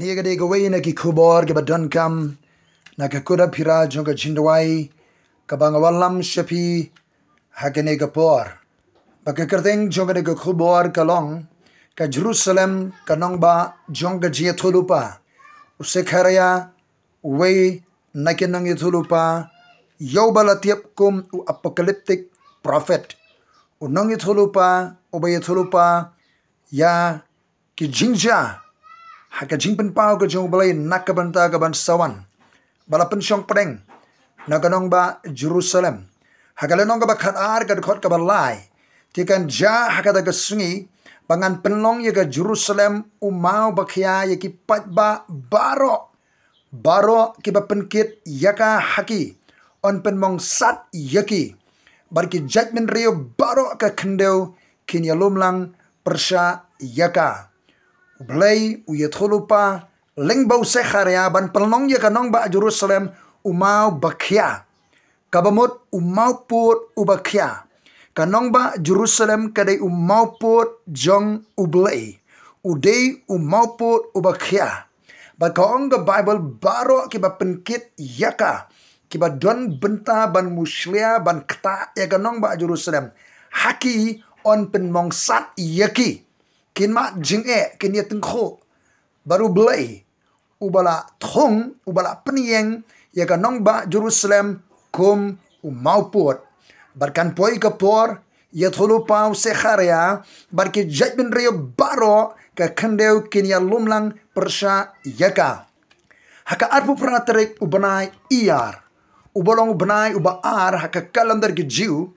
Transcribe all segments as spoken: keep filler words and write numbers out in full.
Ïa ka dei kawei na ki khubor kiba donkam na ka kuda phira jong ka jingduwai kaba nga wallam sha phi ha kane ka por. Ba ka kyrteng jong kane ka khubor ka long ka Jerusalem, ka nongbah jong ka jingïathuhlypa. U Sekharia, uwei na ki nongïathuhlypa, ïa uba la tip kum u apocalyptic prophet. U nongïathuhlypa uba ïathuhlypa ïa ki jingjia ha ka jingpynpaw ka jong U Blei na ka bynta ka ban sa wan, ba la pynshong pdeng na ka nongbah Jerusalem. Ha ka lynnong kaba khatar, ka dkhot kaba lai: Te kan jia ha kata ka sngi ba ngan pynlong ïa ka Jerusalem u maw bakhia ïa ki paidbah baroh. Baroh kiba pynkit ïa ka ha ki, yn pynmong sat ïa ki, bad ki jaitbynriew baroh ka khyndew kin ïalum lang pyrshah ïa ka. U Blei u ïathuhlypa lyngba u Sekharia ban pynlong ïa ka nongbah Jerusalem u maw bakhia, kaba mut u mawpud uba khia. Ka nongbah Jerusalem ka dei u mawpud jong U Blei. U dei u mawpud uba khia. Bad ka ong ka Baibl, baroh kiba pynkit ïa ka, kiba don bynta ban mushlia, ban ktah ïa ka nongbah Jerusalem, ha ki yn pynmong sat ïa ki. Kin mad jingeh, kin ïatyngkhuh. Bad U Blei uba la thung, uba la pynïeng ïa ka nongbah Jerusalem kum u mawpud. Bad kan poi ka por, ïathuhlypa u Sekharia bad ki jaitbynriew baroh ka khyndew kin ïalum lang pyrshah ïa ka. Ha ka arphew phra tarik u bnai Iyar, uba long u bnai uba ar ha ka kalendar ki Jiw,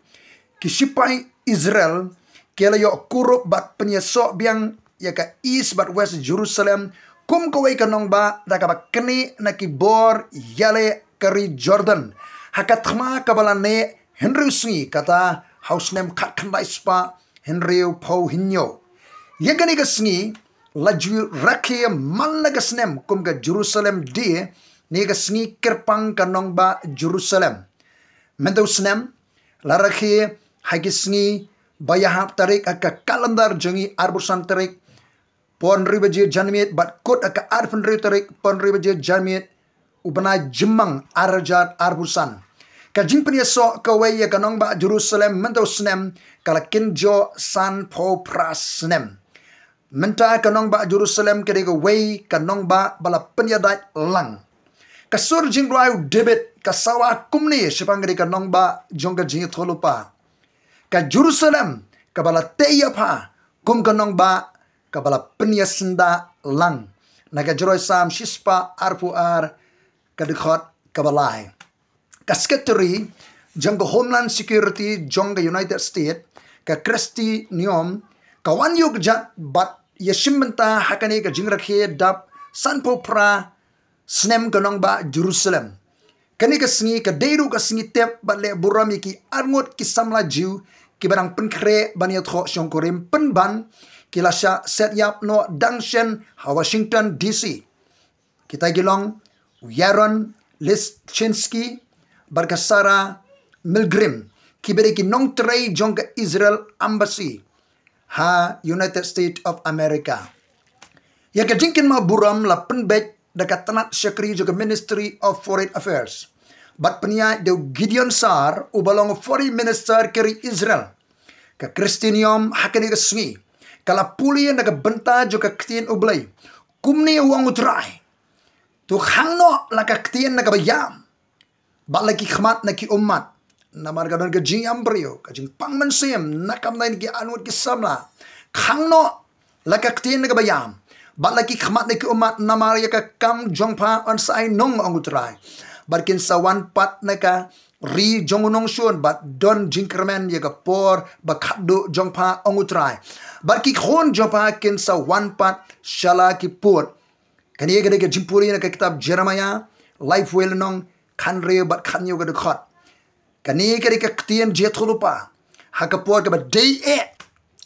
ki shipai Israel ki la ïoh kurup bad pynïasoh biang ïa ka East bad West Jerusalem kum kawei ka nongbah da kaba knieh na ki bor ïaleh ka ri Jordan, ha ka thma kaba la neh hynriew sngi, kata ha u snem khatkhyndai spah hynriewphew hynñiew. Ïa kane ka sngi la ju rakhe man la ka snem kum ka Jerusalem Day, ne ka sngi kyrpang ka nongbah Jerusalem. Mynta u snem la rakhe ha ki sngi ba ïahap tarik ha ka kalendar jong ngi, arphew san tarik, pon hynriew baje janmiet, bad kut ha ka arphew hynriew tarik, pon hynriew baje janmiet, u bnai Jymmang, ar hajar arphew san. Ka jingpynïasoh kawei ïa ka nongbah Jerusalem mynta u snem ka la kynjoh sanphew phra snem. Mynta ka nongbah Jerusalem ka dei kawei ka nongbah ba la pynïadait lang. Ka sur jingduwai u David ka sawa kumne shaphang kane ka nongbah jong ka jingïathuhlypa: Ka Jerusalem kaba la tei ïapha kum ka nongbah kaba la pynïasyndah lang. Na ka jingrwai Salm shispah arphew ar, ka dkhot kaba lai. Ka Secretary jong ka Homeland Security jong ka United States, ka Kristi Noem, ka wan ïuh kjat bad ïashim bynta ha kane ka jingrakhe dap sanphew phra snem ka nongbah Jerusalem. Kane ka sngi ka dei ruh ka sngi tep bad leh burom ïa ki arngut ki samla Jiw kiba dang pynkhreh ban ïathoh shongkurim, pynban ki la shah set ïap noh dang shen ha Washington D C. Kita ki long u Yaron Lischinsky bad ka Sarah Milgrim, kiba dei ki nongtrei jong ka Israel Embassy ha United States of America. Ïa ka jingkynmaw burom la pynbeit da ka tnat shakri jong ka Ministry of Foreign Affairs bad pynïaid da u Gideon Sa'ar, uba long Foreign Minister ka ri Israel. Ka Kristi Noem ha kane ka sngi ka la pule na ka bynta jong ka ktien U Blei. Kumne u ong U Trai: To khang noh la ka ktien na kaba ïam bad la ki khmat na ki ummat, namar ka don ka jingïam briew, ka jingpang mynsiem na ka bynta ki arngut ki samla. Khang noh la ka ktien na kaba ïam bad la ki khmat na ki ummat, namar ïa ka kam jong pha yn sa ai nong, ong U Trai, bad kin sa wan pat na ka ri jong u nongshun, bad don jingkyrmen ïa ka por ba khatduh jong pha, ong U Trai, bad ki khun jong pha kin sa wan pat sha la ki pud. Kane ka dei ka jingpule na ka kitab Jeremiah laiphew lynnong, khathynriew bad khathynñiew ka dkhot. Kane ka dei ka ktien jingïathuhlypa ha ka por kaba dei eh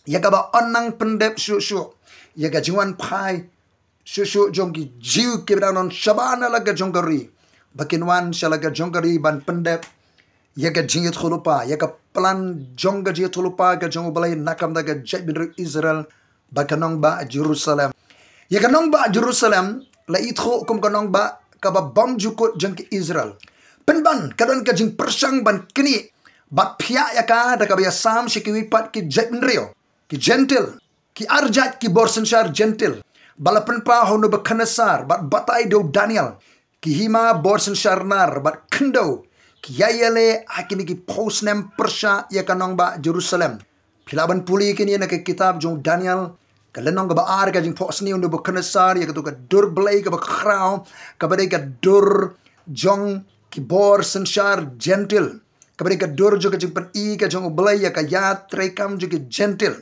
ïa kaba yn nang pyndep shuh shuh ïa ka jingwan phai shuh shuh jong ki Jiw kiba dang don shabar na la ka jong ka ri, ba kin wan sha la ka jong ka ri ban pyndep ïa ka jingïathuhlypa, ïa ka plan jong ka jingïathuhlypa ka jong U Blei na ka bynta ka jaitbynriew Israel bad ka nongbah Jerusalem. Ïa ka nongbah Jerusalem la ithuh kum ka nongbah kaba bymjukut jong ki Israel. Pynban ka don ka jingpyrshang ban knieh bad phiah ïa ka da kaba ïasam sha kiwei pat ki jaitbynriew, ki Jentil, ki arjait ki bor synshar Jentil ba la pynpaw ha u Nebukhadnessar bad batai da u Daniel. Ki hima bor synshar nar bad khyndew ki ïai ïaleh ha kine ki phew snem pyrshah ïa ka nongbah Jerusalem. Phi lah ban pule kine na ka kitab jong u Daniel, ka lynnong kaba ar, ka jingphohsniew u Nebukhadnessar ïa kato ka dur Blei kaba khraw, kaba dei ka dur jong ki bor synshar Jentil, kaba dei ka dur jong ka jingpyni ka jong u Blei ïa ka ïatrei kam jong ki Jentil.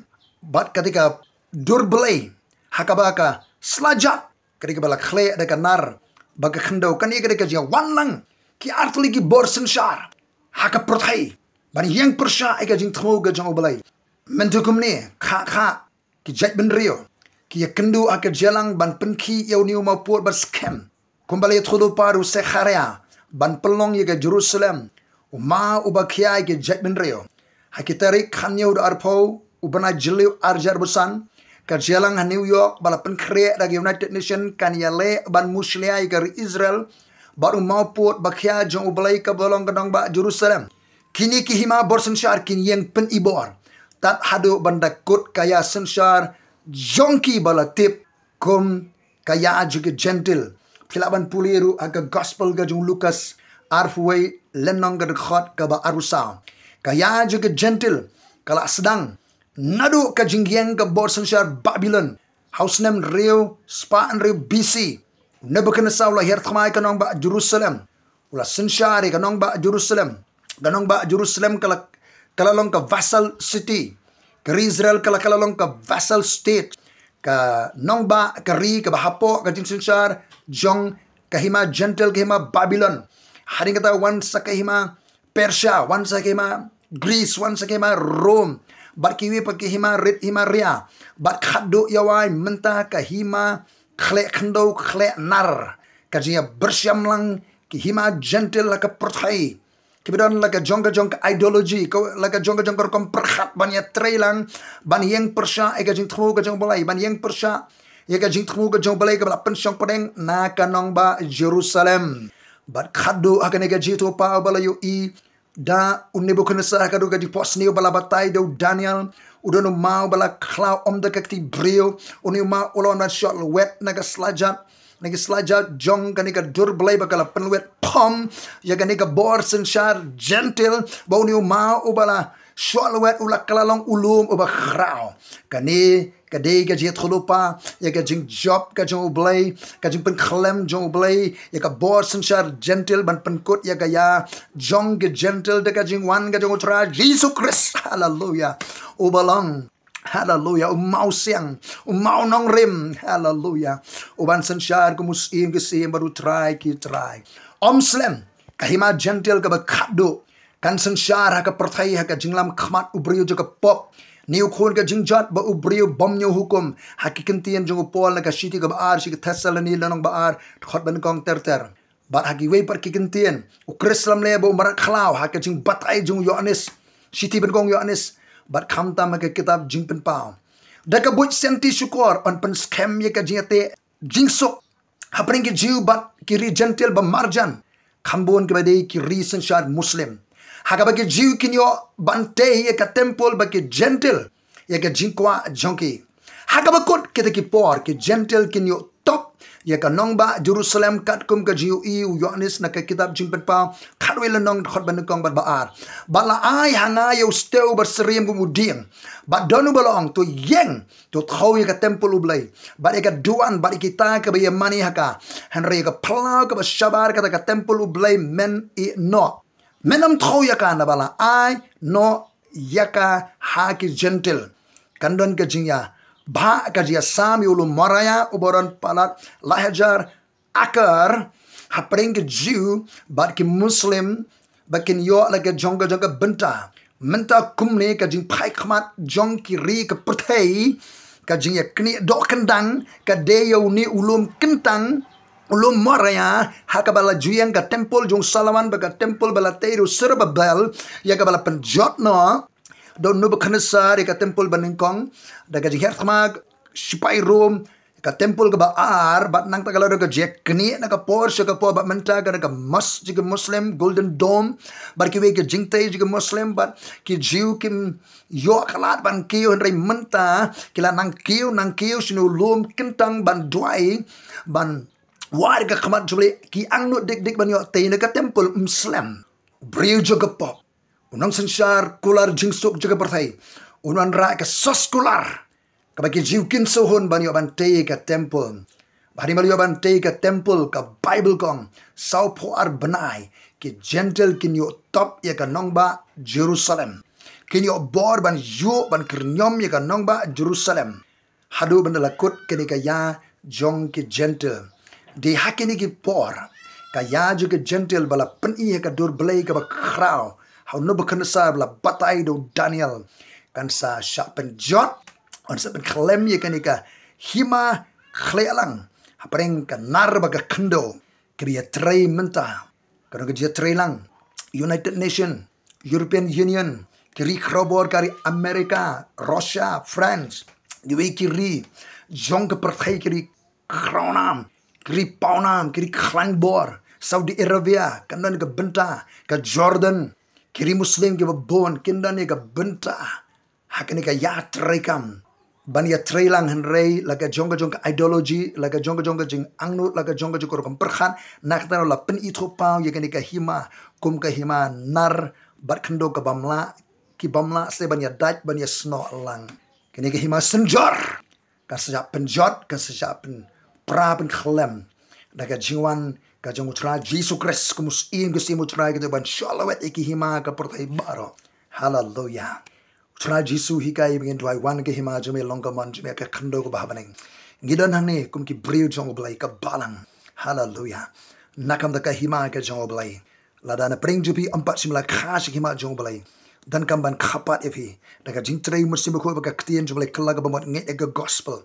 Bad ka dei ka dur Blei ha kaba ka slajat ka dei kaba la khleh da ka nar bad ka khyndew. Kane ka dei ka jingwan lang ki artylli ki bor synshar ha ka pyrthei ban ïeng pyrshah ïa ka jingthmu ka jong u Blei. Mynta kumne, kha kha ki jaitbynriew ki ïakynduh ha ka jingïalang ban pynkhih ïa une u mawpud bad skhem, kumba la ïathuh lypa da u Sekharia, ban pynlong ïa ka Jerusalem u maw uba khia ïa ki jaitbynriew. Ha ki tarik khathynñiew haduh arphew u bnai Jylliew arhajar arphew san, ka jingïalang ha New York ba la pynkhreh da ka United Nation kan ïaleh ban mushlia ïa ka ri Israel bad u mawpud ba khia jong u Blei kaba long ka nongbah Jerusalem. Kine ki hima bor synshar kin ïeng pynibor tad haduh ban da kut ka ïa synshar jong ki ba la tip kum ka ïa jong ki Jentil. Phi lah ban pule ruh ha ka Gospel ka jong u Lukas arphew wei, lynnong ka dkhot kaba arphew saw. Ka ïa jong ki Jentil ka la sdang naduh ka jingïeng ka bor synshar Babilon ha u snem hynriew spah hynriew B C. U Nebukhadnessar u la hiar thma ïa ka nongbah Jerusalem, u la synshar ïa ka nongbah Jerusalem. Ka nongbah Jerusalem ka la, ka la long ka vassal city. Ka ri Israel ka la, ka la long ka vassal state. Ka nongbah, ka ri kaba hapoh ka jingsynshar jong ka hima Jentil, ka hima Babilon. Hadien kata wan sa ka hima Persia, wan sa ka hima Greece, wan sa ka hima Rome, bad kiwei pat ki hima rit hima ria. Bad khadduh ïa wai mynta ka hima khleh khyndew khleh nar, ka jingïabyrsham lang ki hima Jentil ha ka pyrthei. Kiba don la ka jong ka jong ka ideology, ka, la ka jong ka jong ka rukom pyrkhat ban ïatrei lang, ban ïeng pyrshah ïa ka jingthmu ka jong u Blei, ban ïeng pyrshah ïa ka jingthmu ka jong u Blei kaba la pynshong pdeng na ka nongbah Jerusalem. Bad khadduh ha kane ka jingthoh paw ba la ïohi da u Nebukhadnessar, khadduh ka jingphohsniew ba la batai da u Daniel, u don u maw ba la khlaw ym da ka kti briew, une u maw u la wan ban shoh lwet na ka slajat, na ka slajat jong kane ka dur Blei ba ka la pynlwet pom ïa kane ka bor synshar Jentil, ba une u maw uba la shoh lwet u la kylla long u lum uba khraw. Kane ka dei ka jingïathuhlypa ïa ka jingjop ka jong u Blei, ka jingpynkhlem jong u Blei ïa ka bor synshar Jentil ban pynkut ïa ka ïa jong ki Jentil da ka jingwan ka jong u Trai Jisu Khrist. Haleluya. Uba long, haleluya, u mawsiang, u mawnongrim. Haleluya. Uban synshar kum u Syiem ki syiem bad u Trai ki trai. Ym slem, ka hima Jentil kaba khadduh kan synshar ha ka pyrthei ha ka jinglam khmat u briew jong ka pop, ne u khun ka jingjot ba u briew bym ñiew hukum, ha ki ktien jong u Paul na ka shithi kaba ar sha ki Thessaloni, lynnong ba ar, dkhot ba nyngkong ter ter. Bad ha kiwei pat ki ktien, u Khrist u la leh ba u mrad khlaw ha ka jingbatai jong u Ïoannis, shithi ba nyngkong u Ïoannis, bad khamtam ha ka kitab Jingpynpaw. Da ka buit sngewthuh shukor yn pynskhem ïa ka jingïateh jingsuk hapdeng ki Jiw bad ki ri Jentil ba marjan, kham bun kiba dei ki ri synshar Muslim. Ha kaba ki Jiw kin ïoh ban tei ïa ka templ bad ki Jentil ïa ka jingkwah jong ki. Ha kaba kut kita ki por ki Jentil kin ïoh top ïa ka nongbah Jerusalem katkum ka jingïohi u Ïoannis na ka kitab Jingpynpaw khatwei, lynnong dkhot ba nyngkong bad ba ar. Bad la ai ha nga ïa u step ba syriem kum u dieng. Bad don uba la ong, to ïeng, to thew ïa ka templ u Blei, bad ïa ka duwan, bad ïa kita kiba ïamane ha ka. Hynrei ïa ka phyllaw kaba shabar kata ka templ u Blei men ïeh noh. Men ym thew ïa ka naba la ai noh ïa ka ha ki Jentil. Kan don ka jingïabha, ka jingïasam ïa u lum Moria uba don palat lai hajar akar hapdeng ki Jiw bad ki Muslim ba kin ïoh la ka jong ka jong ka bynta. Mynta kumne ka jingphai khmat jong ki ri ka pyrthei, ka jingïaknieh doh kyndang ka dei ïa une u lum kyntang, u lum Moria, ha kaba la ju ïeng ka templ jong u Solomon bad ka templ ba la tei da u Zerubbabel, ïa kaba la pynjot noh da u Nebukhadnessar ïa ka templ ba nyngkong da ka jinghiar thma sipai Rom, Ka temple kaba ar, bad nangta ka la don ka jingïaknieh na ka por sha ka por, bad mynta ka don ka mosque jong ki Muslim, Golden Dome, bad kiwei ki jingtei jong ki Muslim, bad ki Jiw kim ïoh ka lad ban kiew, hynrei mynta ki la nang kiew, nang kiew, shano lum kyntang ban duwai, ban wad ka khmat jong U Blei, ki angnud dik dik ban ïoh tei na ka temple. Ym slem. Briew jong ka pop, u nongsynshar kular jingsuk jong ka pyrthei, un wanrah ka sos kular kaba ki Jiw kin sngewhun ban ïoh ban tei ka temple. Bad hadien ba la ïoh ban tei ka temple, ka Baibl ka ong, sawphew ar bnai ki Jentil kin ïoh top ïa ka nongbah Jerusalem. Kin ïoh bor ban ïuh ban kyrñiom ïa ka nongbah Jerusalem haduh ban da la kut kane ka ïa jong ki Jentil. Dei ha kine ki por ka ïa jong ki Jentil ba la pyni ha ka dur Blei kaba khraw ha u Nebukhadnesar ba la batai da u Daniel, kan sa shah pynjot, kan sa pynkhlem ïa kane ka hima khleh lang hapdeng ka nar bad ka khyndew. Ki ïatrei mynta, ka don ka jingïatrei lang. United Nation, European Union, ki ri khrawbor, ka ri America, Russia, France, kiwei ki ri jong ka pyrthei, ki ri khrawnam, ki ri pawnam, ki ri khlaiñ bor, Saudi Arabia, kan don ka bynta, ka Jordan, ki ri Muslim kiba bun kin don ïa ka bynta ha kane ka ïatrei kam ban ïatrei lang, hynrei la ka jong ka jong ka ideology, la ka jong ka jong ka jingangnud, la ka jong ka jong ka rukom pyrkhat, na kata la pynithuh paw ïa kane ka hima kum ka hima nar bad khyndew kaba mlah, kiba mlah se ban ïadait ban ïasnoh lang. Kane ka hima synjor kan sa shah pynjot, kan sa shah pynpra pynkhlem da ka jingwan ka jong U Trai Jisu Khrist, kum u Syiem ki syiem, U Trai ka jong ban shalawet ïa ki hima ka pyrthei baroh. Haleluya. U Trai Jisu hikai ba ngin duwai, wan ka hima jong me, long ka mon jong me ha ka khyndew kaba ha bneng. Ngi don hangne kum ki briew jong U Blei, ka balang. Haleluya. Nang kham da ka hima ka jong U Blei. Lada na pdeng jong phi ym pat shym la kha sha ka hima jong U Blei, donkam ban kha pat ïa phi da ka jingtrei Mynsiem Bakhuid bad ka ktien jong U Blei, kylla kaba mut ngeit ïa ka gospel.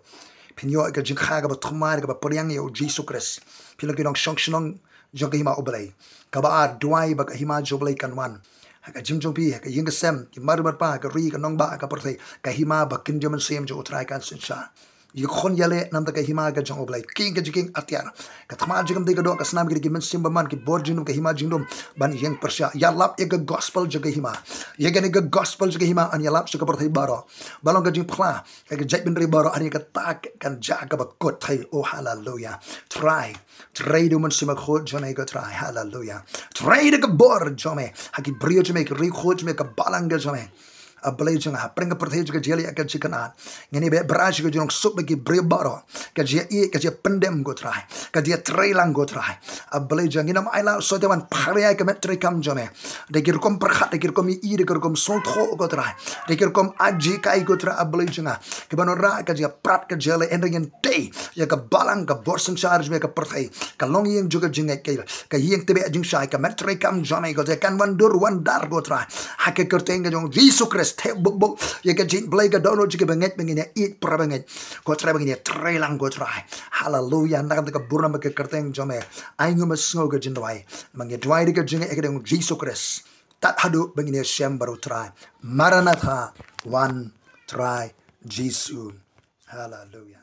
Phin ïoh ïa ka jingkha kaba thymmai, kaba pdiang ïa U Jisu Khrist. Phi long ki nongshong shnong jong ka hima U Blei. Kaba ar, duwai ba ka hima jong U Blei kan wan ha ka jingim jong phi, ha ka ïing ka sem, ki mar marpa, ka ri, ka nongbah, ka pyrthei, ka hima ba kynja mynsiem jong U Trai kan synshar. Ïa ka khun ïaleh namar ka hima ka jong U Blei. King ka jong ki king atiar, ka thma jong ka, ka doh ka snam, ki dei ki mynsiem bymman, ki bor jingdum, ka hima jingdum ban ïeng pyrshah. Ïalap ïa ka gospel jong ka hima. Ïa kane ka gospel jong ka hima yn ïalap sha ka pyrthei baroh, ba long ka jingphla ha ka jaitbynriew baroh. Hangne kata kan jia kaba kut. Hei, oh haleluya. Trai, trei da U Mynsiem Bakhuid jong me ko Trai. Haleluya. Trei da ka bor jong me ha ki briew jong me, ki riewkhuid jong me, ka balang ka jong me. A Blei jong nga, hapdeng ka pyrthei jong ka jingïaleh, ka jingkynad, ngin ïa beh bra sha ka jingnongsuk bad ki briew baroh, ka jingïaieit, ka jingpyndem ko Trai, ka jingïatreilang ko Trai. A Blei jong nga, ngin ym ailad u soitan ban phriang ïa ka met treikam jong me da ki rukom pyrkhat, da ki rukom ïohi, da ki rukom sngewthuh ko Trai, da ki rukom aji kai ko Trai. A Blei jong nga, kiban wanrah ka jingïaprat, ka jingïaleh, hynrei ngin tei ïa ka balang, ka bor synshar jong me, ka pyrthei, ka longïing jong ka jingngeit, ka, ka ïing tbeh jingshai, ka met treikam jong me ko Trai, kan wan dur wan dar ko Trai, ha ka kyrteng ka jong U Jisu Khrist. Thep buk buk ïa ka jingïeit Blei, ka dohnud jong ki bangeit, ba ngin ïaieit para bangeit ko Trai, ba ngin ïatreilang ko Trai. Haleluya. Nang kham da ka burom bad ka kyrteng jong me, ai nguh bad sngew ka jingduwai. Ba ngi duwai da ka jingngeit ha ka kyrteng U Jisu Khrist. Tad haduh ba ngin ïashem bad U Trai. Maranatha, wan Trai Jisu. Haleluya.